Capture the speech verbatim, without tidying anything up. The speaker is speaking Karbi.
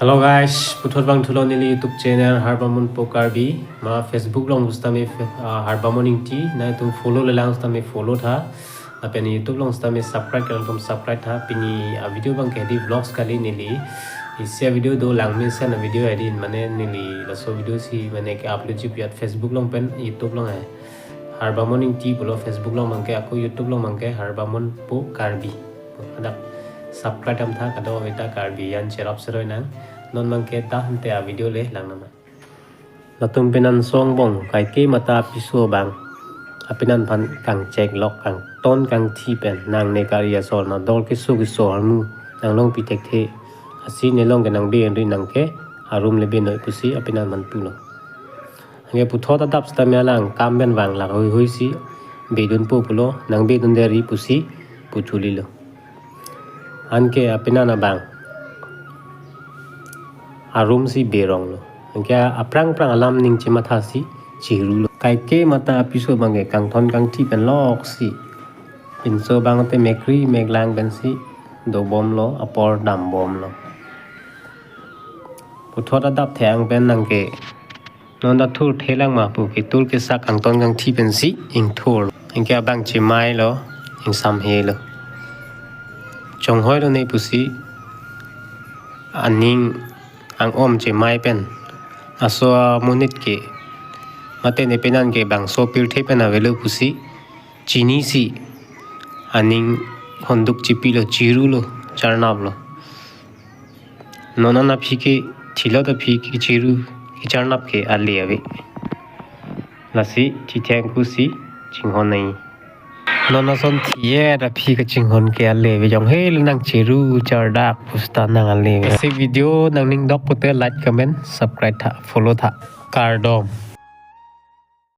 Hello guys, puthot vangthulo neli YouTube channel Harbamon Po Karbi. Ma Facebook along sitame, ah, Harbamon Ingti, nangtum follow le lang sitame follow tha. Lapen YouTube along sitame subscribe ke nangtum subscribe tha. Pini a video abangke hedi vlogs kali neli. Isi a video do langmesen a video hedi, mane neli laso video si mane ke upload ji pu-et Facebook along pen YouTube along he. Harbamon Ingti pulo Facebook along abangke, ako YouTube along abangke Harbamon Po Karbi. Hadak subscribe dam tha, kadokave ta Karbi an cherap seroi nang. Non abangke ta ante a video le lang nama. Latum penan song bong kaike mata piso abang. Apenan aphan kangchek lok kangton kangthi pen nangne kari asor na dol keso keso armu nanglong pithekthe. Asi nelong ke nangbe enri nangke arum le benoi pusi apenan aphan pulo. Anke puthot adap sitame alang kam pen vang lak hui hui si bedunpo pulo, nangbedunde ri pusi puchuli lo. Anke apenan abang arum si berong lo. Anke aphrang phrang alam ning chematha si chiru lo. Kaike mata apiso abangke kangton kangthi pen lok si. Pinso abang te mekri meklang pen si dobom lo, apor dambom lo. Puthot adap theng pen nangke non ta thurthe lang ma pu ketul kesak kangton kangthi pensi ingthur. Anke abang chemai lo, ingsamhe lo. Chonghoi lo ne pusi aning ang-om chemai pen. Aso amonit ke mate ne penan ke bangso pirthe pen avelo pusi chinisi aning honduk chipilo, chiru lo, charnap lo. Non an aphi ke thilot aphi kechiru kecharnap ke ale ave. Lasi chithengku si chinghon nai. Non ason thi-et aphi kachinghon ke ale ave, jonghe le nang chiru chardak pusita nang ale ave. Lasi video nangning dok pute like, comment, subscribe tha, follow tha. Kardom.